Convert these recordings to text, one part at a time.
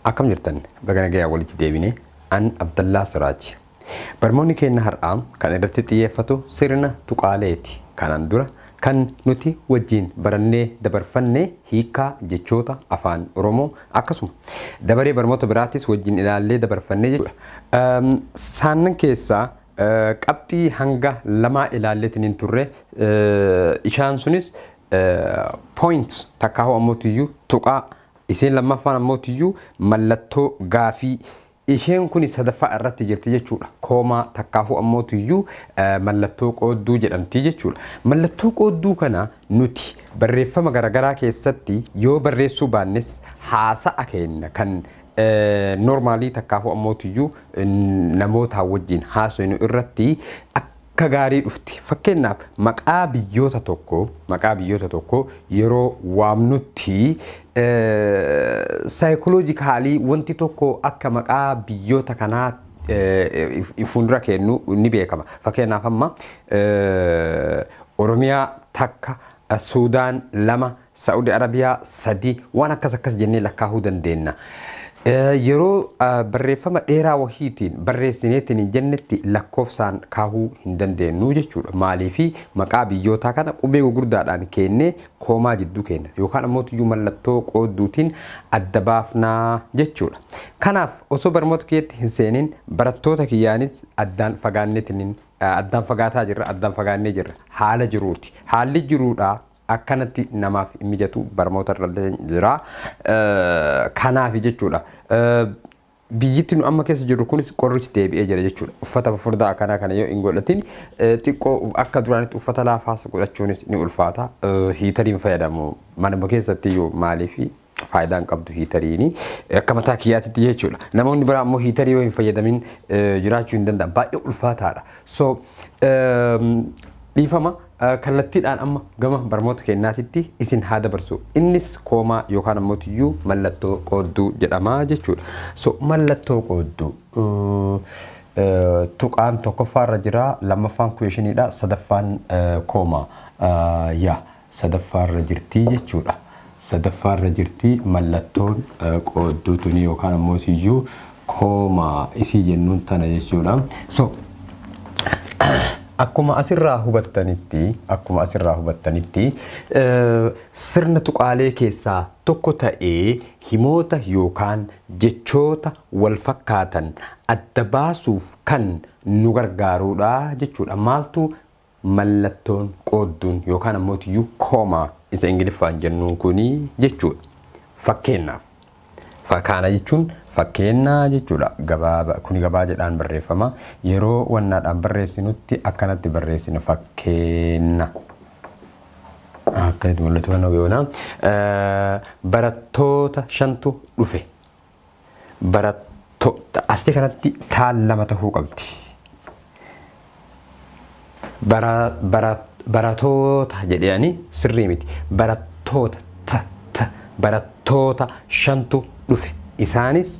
Akkam jirtan? Baga nagayaa walitti deebine. An Abdallaa Siraaji. Barmoonni keenya har'aa kan irratti xiyyeeffatu sirna tuqaaleeti. Kanaan dura kan nuti wajjin barannee dabarfanne hiikaa jechoota afaan Oromoo akkasuma dabaree barmoota biraattis wajjin ilaallee dabarfannee jechuudha. Saannan keessaa qabxii hanga lamaa ilaalleetiin hin turre. Ishaan sunis point takkaahuu ammootiyyuu tuqaa, isheen lammaffaan ammootiyyuu mallattoo gaafii, isheen kun sadaffaa irratti jirti jechuudha. Koomaa takkaahuu ammootiyyuu mallattoo qoodduu jedhamti jechuudha. Mallattoo qoodduu kana nuti barreeffama garaagaraa keessatti yoo barreessuu baannes haasa'a keenya kan normaalii takkaahuu ammootiyyuu namoota wajjin haasofnu irratti akka gaarii dhufti. Fakkeenyaaf maqaa biyyoota tokko yeroo waamnutti psychologically wanti tokko akka maqaa biyyoota kanaa fuuldura kennu ni beekama. Fakkeenyaaf amma Oromiyaa 1, Suudaan 2, Saa'udi Arabiyaa 3, waan akkas akkas jennee lakkaa'uu dandeenya. Yeroo barreeffama dheeraa wahiitiin barreessineetiin hin jennetti lakkoofsaan kaahuu hin dandeenyu jechuudha. Maaliifi maqaa biyyootaa kana qubee gurguddaadhaan kennee koomaa jidduu kenna yookaan ammoo tuyyuu mallattoo qoodduutiin adda baafnaa jechuudha. Kanaaf osoo barnoota kiyyatti hin seenin barattoota kiyyaanis addaan fagaanneetiin addaan fagaataa jirra, addaan fagaannee jirra haala jiruuti. Haalli jiruudhaa akkanatti namaaf hin mijatu, barnoota irra jira. Kanaaf jechuudha. Biyyitti nu amma keessa jirru kunis qorris deebi'ee jira jechuudha. Uffata furdaa akkanaa kana yoo hin godhatin xiqqoo akka duraanitti uffata laafaas godhachuunis ni ulfaata. Heateriin fayyadamu manuma keessatti iyyuu, maaliif faayidaan qabdu heateriini akka mataa kiyyaatitti jechuudha. Namoonni biraa ammoo heaterii yoo hin fayyadamin jiraachuu hin danda'an, baay'ee ulfaataadha. So dhiifama, kallattiidhaan amma gama barnoota keenyaatitti isin haa dabarsu. Innis koomaa yookaan ammoo tiyyuu mallattoo qoodduu jedhama jechuudha. So mallattoo qoodduu tuqaan tokkoffaarra jira, lammaffaan questioniidha, sadaffaan koomaa, yaa sadaffaarra jirti jechuudha. Sadaffaarra jirti mallattoon qoodduu tuni yookaan ammoo tiyyuu koomaa isii jennuun tana jechuudha. So akkuma asirraa hubattanitti sirna tuqaalee keessaa tokko ta'ee himoota yookaan jechoota wal fakkaatan adda baasuuf kan nu gargaarudha jechuudha. Maaltu? Mallattoon qoodduun yookaan ammoo tiyyuu koomaa isa Ingiliffaan jennuun kuni jechuudha. Fakkeenyaaf, kana jechuun fakkeenyaa jechuudha. Gabaaba kuni gabaa jedhaan barreeffama. Yeroo wannaadhaan barreessinutti akkanatti barreessina, fakkeenya. Akkanatti mul'atu kan yoona. Barattoota shantu dhufe. Barattoota asii kanatti taan lama ta'uu qabdi. Baratoota jedhanii sirrii miti. Barattoota ta ta barattoota shantu dhufe. Isaanis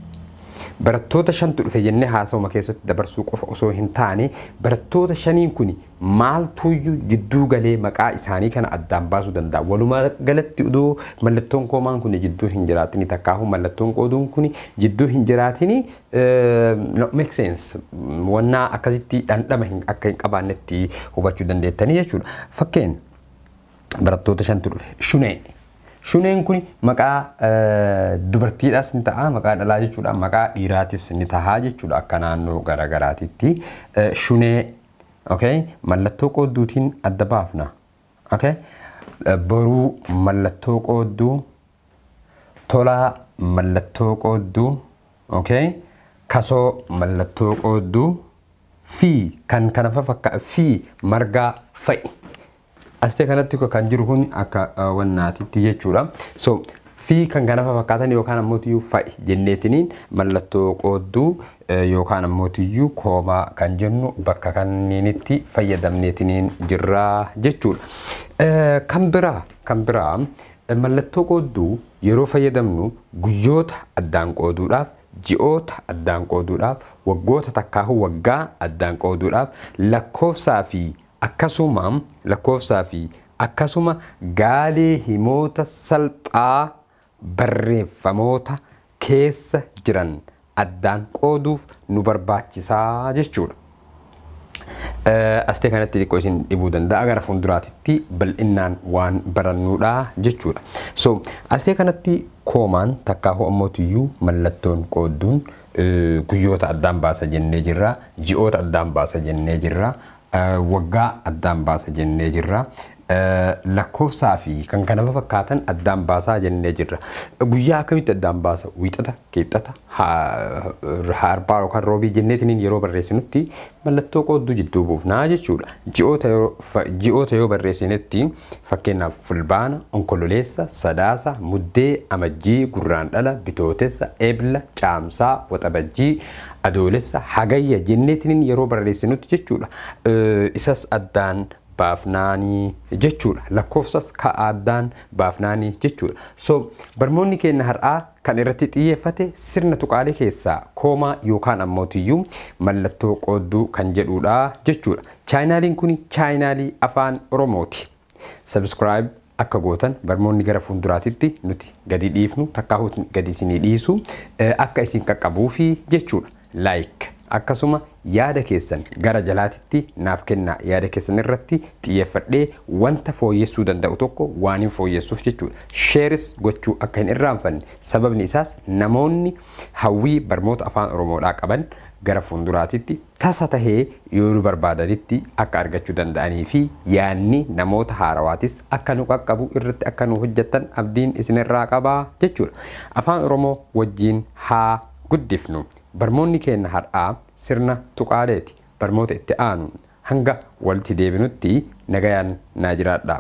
barattoota shantu dhufe jennee haasawuma keessatti dabarsuu qofa osoo hin taane, barattoota shaniin kun maaltuyyuu jidduu galee maqaa isaanii kana addaan baasuu danda'a. Walumaa galatti odoo mallattoon koomaan kun jidduu hin jiraatini, takkaahuu mallattoon qooduun kun jidduu hin jiraatini, no make sense, wannaa akkasitti dhandhama akka hin qabaannetti hubachuu dandeettanii jechuudha. Fakkeen barattoota shantu dhufe. Shunee. Shuneen kun maqaa dubartiidhaas ni ta'a, maqaa dhalaa jechuudha, maqaa dhiiraatis ni ta'a jechuudha akka naannoo garaagaraatitti. Shunee, okay, mallattoo qoodduutiin adda baafna. Okay? Boruu mallattoo qoodduu, tolaa mallattoo qoodduu, okay? Kasoo mallattoo qoodduu fi kan kana fakka fi margaa fa'i. Asitee kanatti kan jiru kun akka wannaatitti jechuudha. So fi kan kana fakkaatan yookaan ammoo tiyyuu fa'i jenneetiniin mallattoo qoodduu yookaan ammoo tiyyuu koomaa kan jennu bakka kanneenitti fayyadamneetiniin jirraa jechuudha. Kan biraa mallattoo qoodduu yeroo fayyadamnu guyyoota addaan qooduudhaaf, ji'oota addaan qooduudhaaf, waggoota takkaahuu waggaa addaan qooduudhaaf, lakkoofsaa fi akkasuma gaalee himoota salphaa barreeffamoota keessa jiran addaan qooduuf nu barbaachisaa jechuudha. Astee kanatti xiqqoo isin dhibuu danda'a, gara fuulduraatitti bal'innaan waan barannuudha jechuudha. So astee kanatti koomaan takkaa ho'ammootiyyuu mallattoon qoodduun guyyoota addaan baasa jennee jirra, ji'oota addaan baasa jennee jirra, waggaa addaan baasa jennee jirra, lakkoofsaa fi kan kana fakkaatan addaan baasaa jennee jirra. Guyyaa akkamitti addaan baasa? Wiixata, kibxata, harbaa yookaan roobii jenneetiniin yeroo barreessinutti mallattoo qoodduu jidduu buufnaa jechuudha. Ji'oota yoo barreessinetti fakkeenyaaf Fulbaana, Onkololeessa, Sadaasa, Muddee, Amajjii, Gurraandhala, Bitootessa, Ebla, Caamsaa, Waxabajjii, Adoolessa, Hagayya jenneetiniin yeroo barreessinutti jechuudha. Isas addaan baafnaanii jechuudha. Lakkoofsas ka addaan baafnaanii jechuudha. So barmoonni keenya har'aa kan irratti xiyyeeffate sirna tuqaalee keessaa koomaa yookaan ammootiyyuu mallattoo qoodduu kan jedhudha jechuudha. Chaayinaaliin kun chaayinaalii Afaan Oromooti. Subscribe akka gootan, barmoonni gara fuulduraatitti nuti gadi dhiifnu takkaa gadi isinii dhiisu akka isin qaqqabuufi jechuudha. Like, akkasuma yaada keessan gara jalaatitti naaf kennaa, yaada keessan irratti xiyyeeffadhee wanta fooyyessuu danda'u tokko waan hin fooyyessuuf jechuudha. Share-is gochuu akka hin irraanfanne, sababni isaas namoonni hawwii barmoota Afaan Oromoodhaa qaban gara fuulduraatitti tasa tahee yoo nu barbaadanitti akka argachuu danda'anii fi yaanni namoota haarawaatis akka nu qaqqabu irratti akka nu hojjettan abdiin isinirraa qabaa jechuudha. Afaan Oromoo wajjin haa guddifnu. Barmoonni keenya har'aa sirna tuqaaleeti. Barmoota itti aanu hanga walitti deebinutti nagayaan naa jiraadha.